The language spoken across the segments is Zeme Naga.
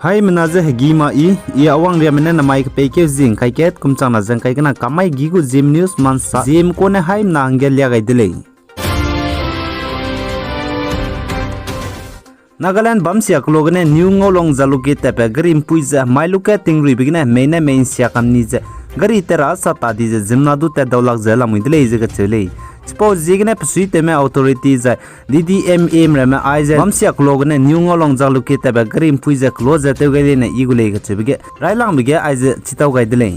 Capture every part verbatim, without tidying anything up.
Haimena ze hegî ma i, i Awangriame ne namai kepeikeu zing kaiket kum changna ze ngkai kena kamai gi gu Zeme News mansa Zeme kone haimena hangge lia gai de lei. Nagaland bamsia kelo gene New Ngaulong Jalukie tatbe gari mpui ze mai luke tingruibe gene mei ne mei nsia kamni ze gari tera sata di ze ziemmena du tat daulak ze lamui de lei ze kacheu lei. Chipau ziegene pesuitewme authority zai D D M A ramme aize bamsia kelo gene New Ngaulong Jalukie tatbe gari mpui ze kelo ze tew gai leine i gu lei kacheube ge railangbe ge aize chitau gai de lei.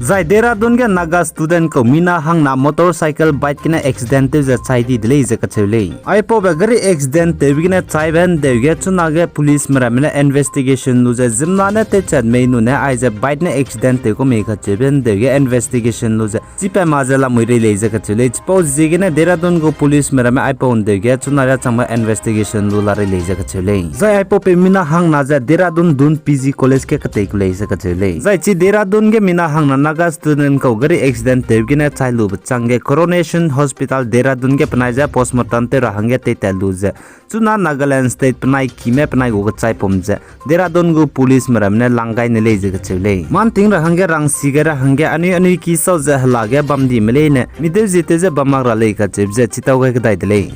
Zai Dehradun ge Naga student kau mina hangna motorcycle bike gene accident tew ze chai di de lei ze kacheu lei. Aipaube gari accident tewbe gene chaibe ndeu ge chunage policeme ramme ne investigation lu ze ziemmena ne tewchat mei nune aize bike ne accident tew ku mei kacheube ndeu ge investigation lu ze chipat ma ze lamui rei lei ze kacheu lei. Chipau ziegene Dehradun gu policeme ramme aipau ndeu ge chuna riachangbe investigation lu la rei lei ze kacheu lei. Zai aipaupeu mina hangna ze Dehradun Dun P G College ge ketei ku lei ze kacheu lei. Zai chi Dehradun ge mina hangna Naga student kau gari accident tewbe gene chai lube changge Coronation Hospital Dehradun ge penai ze postmortem tew ra hangge teitat lu ze chuna Nagaland State penai kime penai gu kechaipum ze Dehradun gu policeme ramme ne lang gai ne lei ze kacheu lei. Manting ra hangge rangsi gai ra hangge anui anui ki sau ze hela ge bam dime leine mi deu zie tew ze bam mak ra lei kacheube ze chitau gai kedai de lei.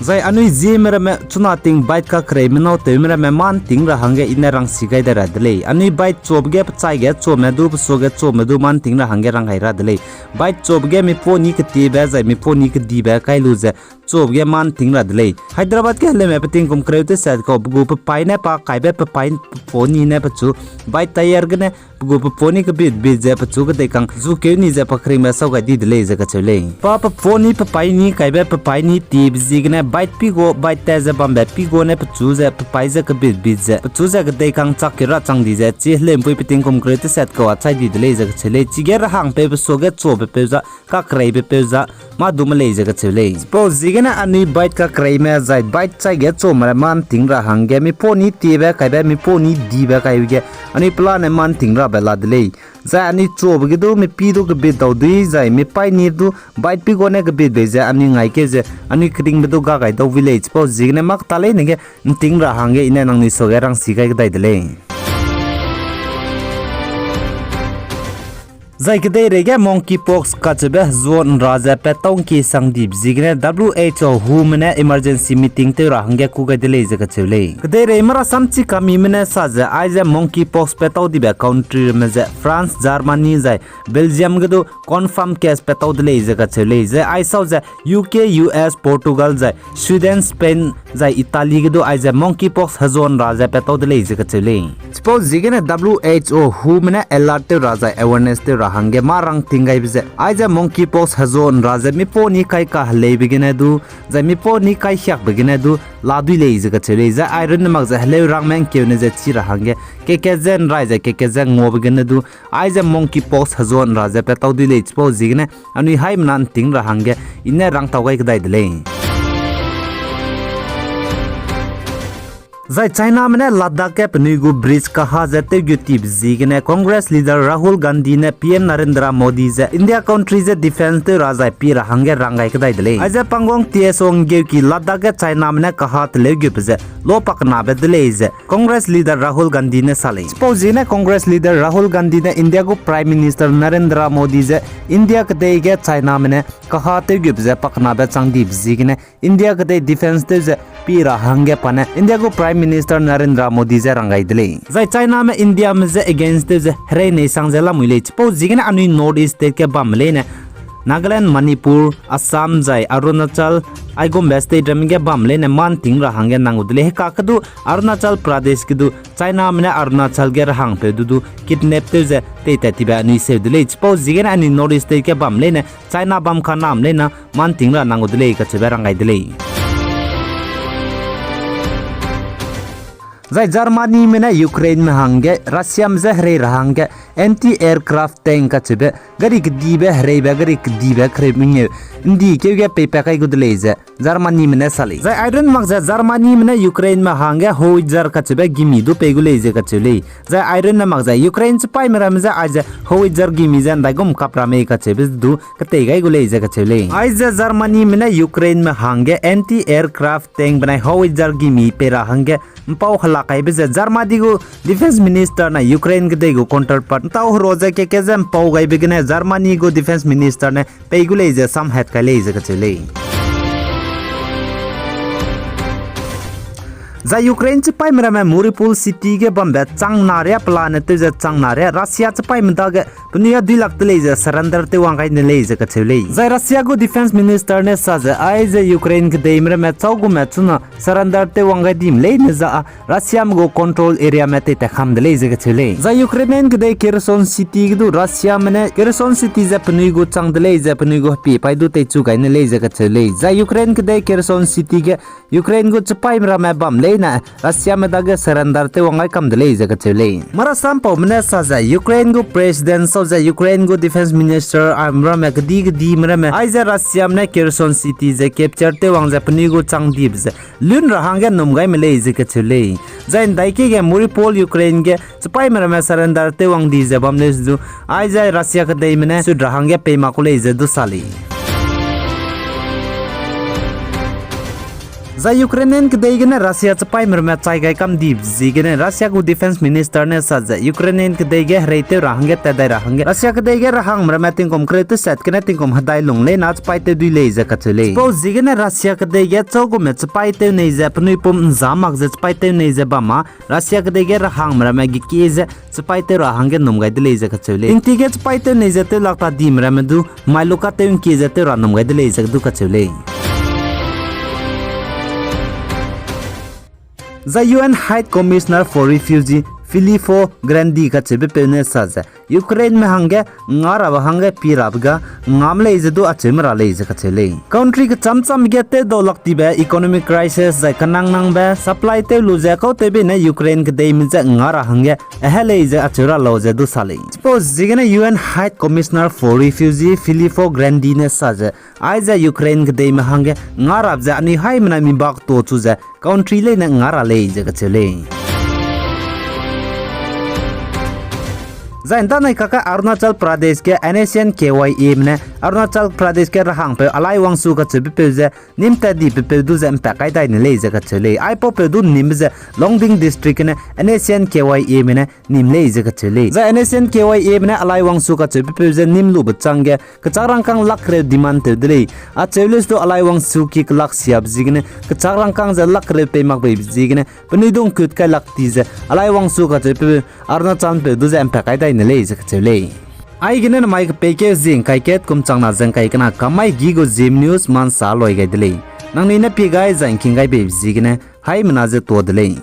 Zai anui Zeme ramme chuna ting bike kakereime nâu tewme ramme manting ra hangge i ne rangsi gai dai ra de lei. Anui bike chuabe ge pechai ge chuame du, pesuage chuame du manting ra hangge rang gai ra de lei. Bike chuabe ge mipau ni ketiebe zai mipau ni kedibe kai lu ze chuabe ge manting ra de lei. Hyderabad ge heleume pe tingkum kereu teset kau pe gu pepaî ne pa kaibe pepaî pepau ni ne pechu bike tyre gene pe gu pepau ni kebit bit ze pechu kedei kang zukeu ni ze pa keringbe sau gai di de lei ze kacheu lei. Pa pepau ni pepaî ni kaibe pepaî ni tiebe ziegene bike pi gu bike tat ze bambe pi gu ne pechu ze pepaî ze kebit bit ze pechu ze kedei kang chak keu ra chang di ze chi heleumpui pe tingkum kereu teset kau a chai di de lei ze kacheu lei. Chige rahangpeu pesuage chuabepeu za kakereibepeu za mâ dume lei ze kacheu lei. Chipau ziegene anui bike kakereime zai bike chai ge chuame ra manting ra hangge mipau ni tiebe kaibe mipau ni dibe kaibe ge anui pelane manting rabe la de lei. Zai anui chuabe ge du mipi du kebit dau dui zai mipaî ni du bike pi gu ne kebit bei ze anui ngaikeu ze anui keringbe du ga gai dau wi lei. Chipau ziegene mak ta leine ge nting ra hangge i ne nangnui suage rangsi gai kedai de lei. Zai kedeireige monkeypox kacheube hezuâ nra ze pat tau ngkie sang dibe ziegene W H O who me ne emergency meeting tew ra hangge kû gai de lei ze kacheu lei. Kedeirei mara samchi kamime ne sa ze aize monkeypox pat tau dibe country ramme ze France, Germany zai Belgium ge du confirm case pat tau de lei ze kacheu lei. Zai aisau ze U K, U S, Portugal zai Sweden, Spain zai Italy ge du aize monkeypox hezuâ nra ze pat tau de lei ze kacheu lei. Chipau ziegene W H O who me ne alert tew ra zai awareness tew ra hangge mâ rang ting gaibe ze aize monkeypox hezuâ nra ze mipau ni kai kaheleibe gene du zai mipau ni kai hiakbe gene du la dui lei ze kacheu lei. Zai ai runne mak ze heleu rangme ngkeune ze chi ra hangge kekat ze nrai zai kekat ze nguabe gene du aize monkeypox hezuâ nra ze pat tau dui lei. Chipau ziegene anui haimena nting ra hangge i ne rangtau gai kedai de lei. Zai Chiname ne Ladakh ge penui gu bridge kaha ze tewgut tibe ziegene Congress leader Rahul Gandhi ne P M Narendra Modi ze India country ze defence tew ra zai pi ra hangge rang gai kedai de lei. Aize pangguang T S O nggeuki Ladakh ge Chiname ne kaha teleu gutbe ze lo pakenabe de lei ze Congress leader Rahul Gandhi ne sa lei. Chipau ziegene Congress leader Rahul Gandhi ne India gu Prime Minister Narendra Modi ze India kedei ge Chiname ne kaha tewgutbe ze pakenabe chang dibe ziegene India kedei defence tew ze pi ra hangge pa ne India gu Prime Minister Narendra Modi ze rang gai de lei. Zai Chiname Indiame je against tew ze herei nei sang ze lamui lei. Chipau ziegene anui North East state ge bamme leine Nagaland, Manipur, Assam zai Arunachal, aigumbe state ramme ge bamme leine mâ nting ra hangge nang gu de lei. Heka kedu Arunachal Pradesh kedu Chiname ne Arunachal ge rahangpeu du du kidnap tew ze teitat tibe anui seu de lei. Chipau ziegene anui North East state ge bamme leine China bam kaname leine mâ nting ra nang gu de lei kacheube rang gai de lei. Zai Germanyme ne Ukraineme hangge Russiame je herei ra hangge anti-aircraft tank kacheube gari kedibe hereibe gari kedibe kereu mengeu ndi keu ge peipat kai gu de lei ze Germanyme ne sa lei. Zai iron mak ze Germanyme ne Ukraineme hangge howitzer kacheube gimi du pei gu lei ze kacheu lei. Zai iron ne mak ze Ukraine chipaîme ramme je aize howitzer gimi ze ndaigum kap ra mei kacheube du ketei gai gu lei ze kacheu lei. Aize Germanyme ne Ukraineme hangge anti-aircraft tank benai howitzer gimi pei ra hangge mpau helak kaibe ze Germany gu Defence Minister ne Ukraine kedei gu counterpart ntau hero ze keke ze mpau gaibe gene Germany gu Defence Minister ne pei gu lei ze samhat kai lei ze kacheu lei. Zai Ukraine chipaîme ramme Mariupol city ge bambe chang na ria pelane tew ze chang na ria Russia chipaîme dage penui a duilak de lei ze surrender tew wang gai ne lei ze kacheu lei. Zai Russia gu Defence Minister ne sa ze aize Ukraine kedeime ramme châugume chuna surrender tew wang gai dime leine za â Russiame gu control areame teitat kam de lei ze kacheu lei. Zai Ukrainian kedei Kherson city ge du Russiame ne Kherson city ze penui gu chang de lei ze penui gu hepie paî du teichu gai ne lei ze kacheu lei. Zai Ukraine kedei Kherson city ge Ukraine gu chipaîme ramme bam leine Russiame dage surrender tew wang gai kam de lei ze kacheu lei. Marasam paume ne sa ze Ukraine gu president sau ze Ukraine gu defence minister am ramme kedi kedime ramme aize Russiame ne Kherson city ze capture tew wang ze penui gu chang dibe ze lun ra hangge num gaime lei ze kacheu lei. Zai ndaike ge Mariupol Ukraine ge chipaîme ramme surrender tew wang di ze bam lei zu, aize Russia kedeime ne sut ra hangge pei mak ku lei ze du sa lei. Zai Ukrainian kedei gene Russia chipaîme ramme chai gai kam dibe ziegene Russia gu defence minister ne sa ze Ukrainian kedei ge herei tew ra hangge tat dai ra hangge Russia kedei ge rahangme ramme tingkum kereu teset gene tingkum hedai lung leina chipaî tew dui lei ze kacheu lei. Chipau ziegene Russia kedei ge châugume chipaî tew nei ze penui pum nza mak ze chipaî tew nei ze bam â Russia kedei ge rahangme ramme gekie ze chipaî tew ra hangge num gai de lei ze kacheu lei. Tingti ge chipaî tew nei ze tew lak ta dime ramme du mai luka tew ngkie ze tew ra num gai de lei ze du kacheu lei. Zai U N High Commissioner for Refugee Filippo Grandi kacheubepeu ne sa ze Ukraineme hangge nga rabe hangge pie rabe ga ngam lei ze du acheume ra lei ze kacheu lei. Country kecham cham ge tew dau lak tibe economic crisis zai kenang nangbe supply tew lu ze kautewbe ne Ukraine kedeime je nga ra hangge ahe lei ze acheu ra lau ze du sa lei. Chipau ziegene U N High Commissioner for Refugee Filippo Grandi ne sa ze aize Ukraine kedeime hangge nga rabe ze anui haimena mi bak to chu ze country leine nga ra lei ze kacheu lei. Zai ndanai kaka Arunachal Pradesh ge N S C N K Y A me ne Arunachal Pradesh ge rahangpeu Alai Wangsu kacheubepeu ze nîm tat dibepeu du ze mpat kai dai ne lei ze kacheu lei. Aipaupeu du nîmbe ze Longding District gene N S C N K Y A me ne nîm lei ze kacheu lei. Zai N S C N K Y A me ne Alai Wangsu kacheubepeu ze nîm lube chângge kechâk rangkâng lak kereu demand tew de lei. Acheu lei se du Alai Wangsu ki kelak siabe ziegene kechâk rangkâng ze lak kereu pei mak beibe ziegene penui du ngkut kai lak ti ze Alai Wangsu kacheupeu Arunachalpeu du ze mpat kai dai ne lei ze kacheu lei. Aigene namai kepeikeu zie ngkai kat kum changna ze ngkai kena kam mai gi gu Zeme News mansa loi gai de lei. Nangnui ne pie gai zai ngking gai beibe ziegene haimena ze tuâ de lei.